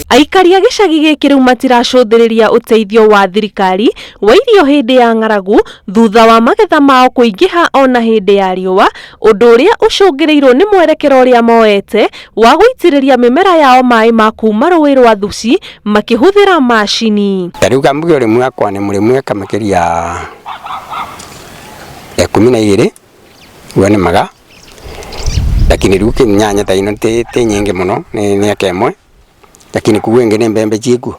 Aikari a gĩcagi gĩkĩ rĩu matiracũthĩrĩria ũteithio wa thirikari wa irio hĩndĩ ya ng'aragu thutha wa magetha mao kũingĩha ona hĩndĩ ya riũa, ũndũ ũrĩa ũcũngĩrĩirwo nĩ mwerekera ũrĩa moete wa gũitĩrĩria mĩmera yao maĩ ma kuma rũĩ rwa Thuci makĩhũthĩra macini. Ta rĩu kambuge ũrĩmi wakwa nĩ mũrĩmi eka makĩria ya 12 ũguo nĩmaga, lakini rĩu nyanya ta ĩno ti nyingĩ mũno nĩ eka ĩmwe, lakini kũu ĩngĩ nĩ mbembe ciĩkuo,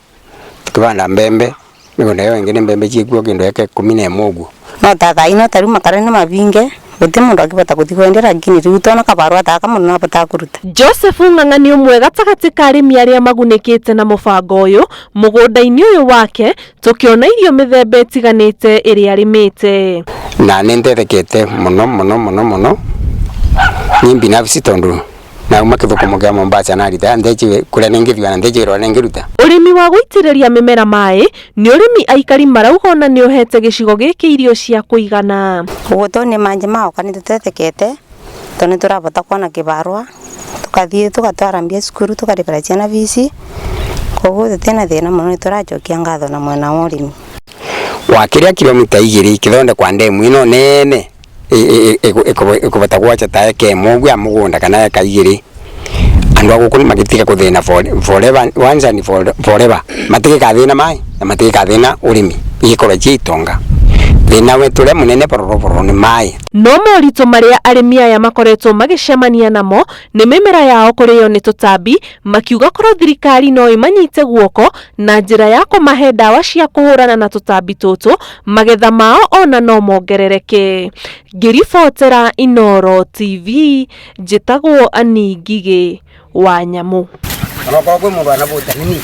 tũkĩbanda mbembe mĩgũnda ĩyo ĩngĩ nĩ mbembe ciĩkuo kĩndũ eka 11 ũguo. No ta thaa ino ta riu makara ni mavinge guti mundu angivota guthi kwendia lakini riu tona kabarua ta aka mundu no avotaga kuruta. Joseph Ng'ang'a nĩ ũmwe gatagatĩ ka arĩmi arĩa magunĩkĩte na mũbango ũyũ mũgũnda-inĩ ũyũ wake tũkĩona irio mĩthemba ĩtiganĩte ĩrĩa arĩmĩte. Na nĩ ndethekete mũno mũno mũno mũno niĩ binafsi tondũ nauma kĩthũkũmo kĩa Mombasa na retire ndechi kũrĩa nĩngĩthiĩ na ndechi wĩra ũrĩa nĩngĩruta. Ũrĩmi wa gũitĩrĩria mĩmera maĩ nĩ ũrĩmi aikari marauga ona nĩ ũhete gĩcigo gĩkĩ irio cia kũigana. Uguo to nĩ manji maoka nĩ tũtethekete to nĩ tũravota kuona kĩbarũa tũkathie tũgatwara mbia cukuru tũkarĩbĩra ciana bici koguo tũtina thĩna mũno nĩ tũracokia ngatho na mwena wa ũrĩmi. Wakĩria kilomita 2 ikĩthondekwa ndemu ĩno nene ĩkũbota gwacha ta eka ĩmwe ũguo ya mũgũnda kana eka 2 andũ a gũkũ nĩ magĩtiga kũthĩna forever once and forever matigĩkathĩna maĩ na matigĩkathĩna ũrĩmi igĩkorwo ciĩ itonga thĩna wetu ũrĩa mũnene bororo bororo nĩ maĩ. No moritũ marĩa arĩmi aya makoretwo magĩcemania namo nĩ mĩmera yao kũrĩo nĩ tũtambi, makiuga korwo thirikari no ĩmanyite guoko na njĩra ya kũmahe ndawa cia kũhũrana na tũtambi tũtũ, magetha mao ona no mongerereke. Ngĩribotera Inooro TV, njĩtagwo Annie Ngigĩ wa Nyamũ. Onokorwo kwĩ mũndũ anabuta nini.